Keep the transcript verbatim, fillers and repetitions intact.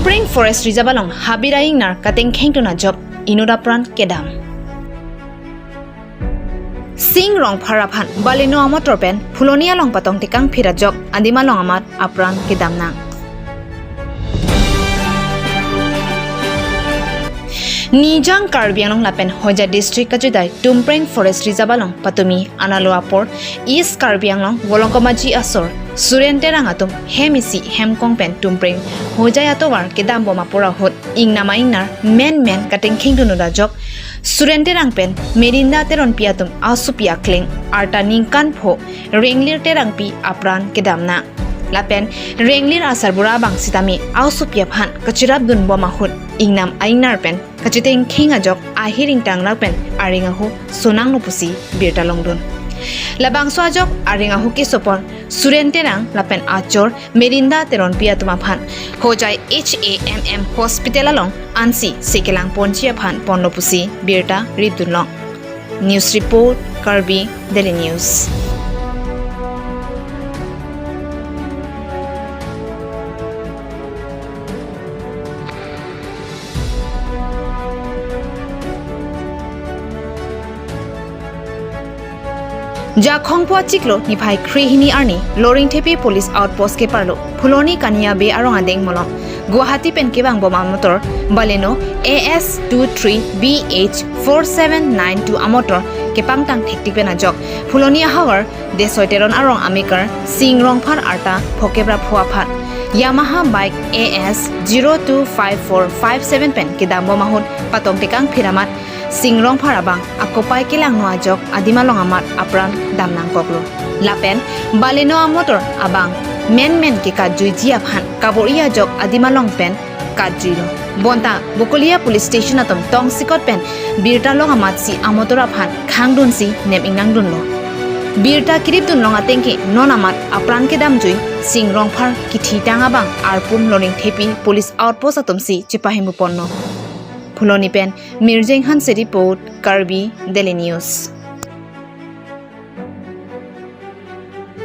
Tumpreng Forest Reserve along habit a-ingnar katengkheng tun ajok inut apran kedam. Sing Rongphar aphan Baleno amotor pen Phuloni along patong tekangphit ajok adim along amat apran kedam nang. Nijang Karbi Anglong lapen Hojai District kachidai Tumpreng Forest Reserve along patumi analo apor East Karbi Anglong Volongkomaji asor Suren Terang atum hem isi hem kong pen Tumpreng Hojai atovar kedam bom apor ahut ingnam a-ingnar menmen katengkheng tun ajok Suren Terang pen Merinda Teronpi atum asopi akleng arta ningkan pho Renglir Terangpi apran kedam nang. Lapen Renglir asarbura abang sitame asopi aphan kachirap dun bom ahut ingnam a-ingnar pen kachitengkheng ajok ahir ingtang rak pen areng ahu sonanglo pusi birta longdun. Labangso ajok areng ahu kesopon Suren Terang lapen achor Merinda Teronpi atum aphan Hojai H A M M Hospital along ansi sekelang ponji aphan ponlo pusi birta ridun long. News report, Karbi Daily News. Jakhong pu achiklo niphai kre hini arni Loringthepi Police Outpost keparlo Phuloni Kania Bay arong adeng molong Guwahati pen kevang bom amotor Baleno A S two three B H four seven nine two amotor kepangtang thektik pen ajok Phuloni ahavar Desoi Teron arong amekar Sing Rongphar arta phokep ra pho aphan Yamaha bike A S zero two five four five seven pen kedam bom ahut patong tekangphit amat Sing Rongphar abang akopai kelangno ajok adim along amat apran dam nangkoklo. Lapen Baleno amotor abang menmen kekatjuiji aphan kabor-i ajok adim along pen katjuilo. Bonta Bokolia Police Station atum tongsekot pen birta long amatsi amotor aphan khangdunsi nem ingnangdunlo. Birta kirip dun long atengke non amat apran kedamjui Sing Rongphar kithitang abang arpum Loringthepi Police Outpost atumsi chepahemuponlo. Phuloni pen Mirjeng Hanse report, Karbi Daily News.